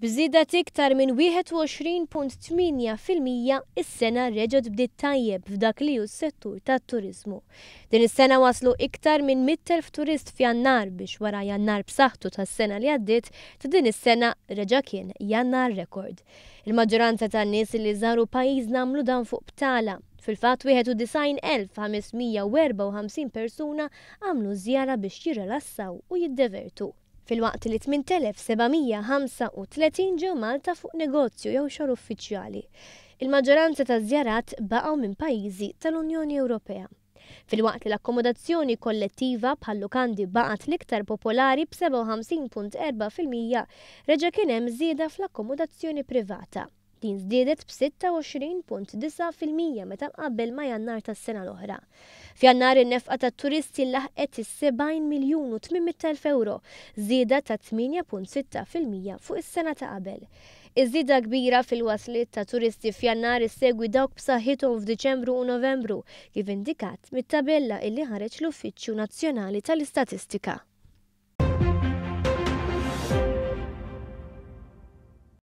B'żieda t'iktar minn 21.8% is-sena reġgħet bdiet tajjeb f'dak li hu s-settur tat-turiżmu. Din is-sena waslu iktar minn 100,000 turist f'Jannar biex wara Jannar b'saħħtu tas-sena li għaddiet ta' din is-sena reġa' kien Jannar rekord. Il-maġġoranza tan-nies li żaru pajjiżna għamlu dan fuq btala. Fil-fatt 91,554 persuna għamlu żjara biex jirrilassaw u jiddevertu, filwaqt li 8,735 ġew Malta fuq negozju jew xogħol uffiċjali. Il-maġġoranza taż-żjarat baqgħu minn pajjiżi tal-Unjoni Ewropea. Filwaqt li l-akkomodazzjoni kollettiva bħal lukandi baqgħet l-iktar popolari b'57.4%, reġa' kien hemm żieda fl-akkomodazzjoni privata. Din żdiedet b'26.9% meta mqabbel ma' Jannar tas-sena l-oħra. F'Jannar in-nefqa tat-turisti laħqet is-70 miljun u 800 elf ewro, żieda ta' 8.6% fuq is-sena ta' qabel. Iż-żieda kbira fil-wasliet ta' turisti f'Jannar issegwi dawk b'saħħithom f'Diċembru u Novembru, kif indikat mit-tabella illi ħareġ l-Uffiċċju Nazzjonali tal-Istatistika.